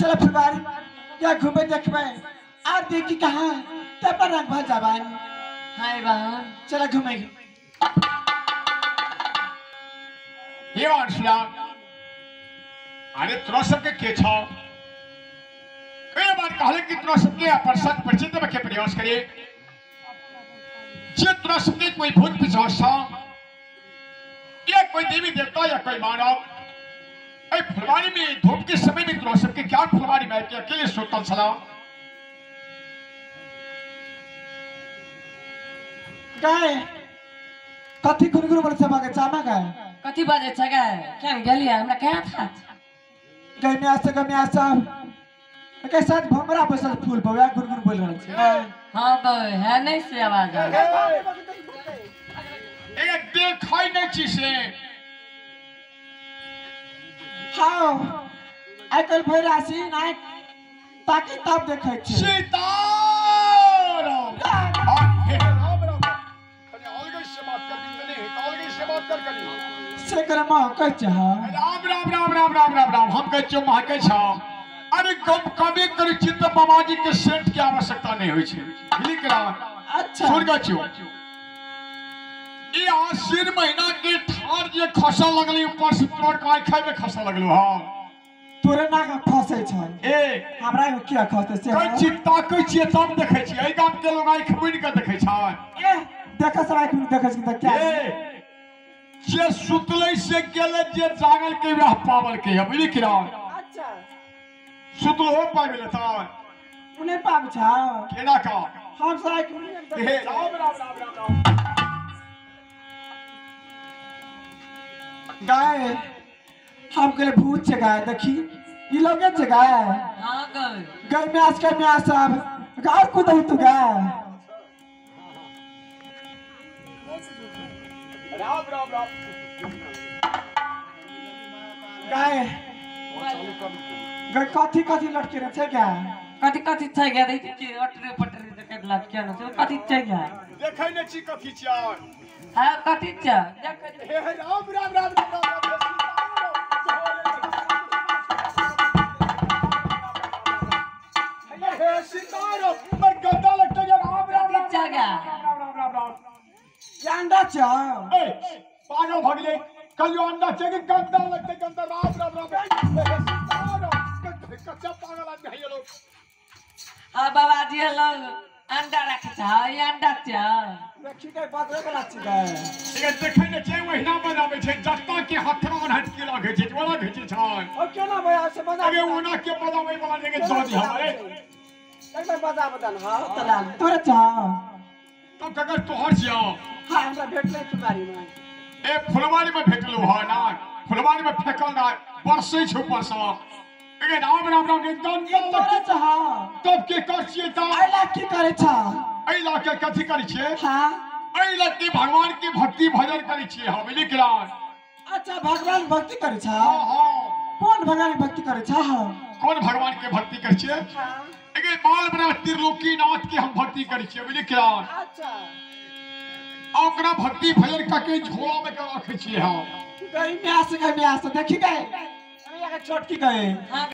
चल फुलवारी या घूमे देखबे आ देखी कहां तब पर रंग भर जाबान। हाय बहन चल घूमे। हे अंशुला, अरे तोरा सबके के छौ? कई बार कहले कि तोरा सबके अपन सत परिचित के प्रयास करे। जे तोरा सबके कोई भूत पिशाच छौ या कोई देवी देवता या कोई मानव, ए फुलवारी में धूप के समय में तोरा सबके क्या फुलवारी में के अकेले सुतल छला? गाय कथी गुनगुन बोले छै बागे चामा गाय कथी बाजे छै गाय? केन गेलियै हमरा कहाँ था? गय में आसे गय में आसा के साथ भमरा बसल फूल पर वह गुनगुन बोल रहल छै। हां तो है नहीं से आवाज एक देखै नै छी से। हां आइ काल्हि भरि राशि नाइ ताकि तब देखै छी। सीताराम हे राम राम कनी अलगे से बात कर कनी अलगे से बात कर कनी से करमा कहै छै। राम राम राम राम राम राम राम हम कहै छियौ महकै छौ। अरे कम कभी करी चित्त बाबा जी के सेंट के आवश्यकता नहीं होई छै। बुझली के राम? अच्छा सुन गै छियौ ई आश्विन महीना के ठार जे खसा लगलै ऊपर से तोड़ के आँखि में खसा लगलो। हां तोरे नाक खसै छै। ए हमरा किया खसै से? कहै छी ताकै छियै तब देखै छियै। एहि गाम के लोग आँखि मुनि के देखै छै। ए देखै सब आँखि मुनि देखै छै त क्या? ए जे सुतलै से गेलै, जे जागल के वह पावल के है। बुझली के राम? अच्छा सुतलो हो पाबि लेतै उने पाबि छौ केना का? हम सब आँखि मुनि के हे राम राम राम राम राम। गाय हम कहले भूत छै गाय देखी ई लोगे छै गाय। हां गाय गाय में आज के में आज सब गाय कुदौ तू गाय। राम राम राम गाय गाय कथी कथी लटके रहे छै गाय? कथी कथी छै गाय? देखै छी अटरे पटरे देखै लटके न छै। कथी छै गाय? देखै नै छी कथी छै। हां कथी छै देखै। हे राम राम राम राम राम हे सीताराम पर गद्दा लगते राम राम राम छै गाय। राम राम राम राम ये अंडा छै। ए पागल भ गेलै कहियो अंडा छै कि गद्दा लगते गंदा। राम राम राम हे सीताराम कच्चा पागल आदमी है ये लोग। हां बाबा जी लोग अंडा रखे छै। ई अंडा छै देखी के बदले वाला छै गाय। ए देखै नै छै ओहिना बनाबै छै जत्ता के हथरा हट के लागै छै ओना घिचै छै। ओ केना भया से बना? अरे ओना के बनाबै वाला जगह दऽ दी हमरे एक बार बजा बदन। हां तलाल तोरे छ तब ककर तोहर छियौ? हां हमरा भेटलै फुलवारी में। ए फुलवारी में भेटलौ ह ना? फुलवारी में फेकल ना बरसै छै ऊपर से। ए राम राम राम के गंदा तोरे छ। तब के कर छियै त अइला की करै छ? अइला के कथी करै छियै? हां अइला के भगवान के भक्ति भजन करै छियै हम। बुझली के राम? अच्छा भगवान भक्ति करै छ? हां हां। कोन भगवान के भक्ति करै छ? कोन भगवान के भक्ति करै छियै? हां एगे बाल बना त्रिलोकीनाथ के हम भक्ति करै छियै। बुझली के राम? अच्छा ओकरा भक्ति भजन करके झोला में के राखै छियै हम। गई में आस गई में आस देखी गए छोटकी गए।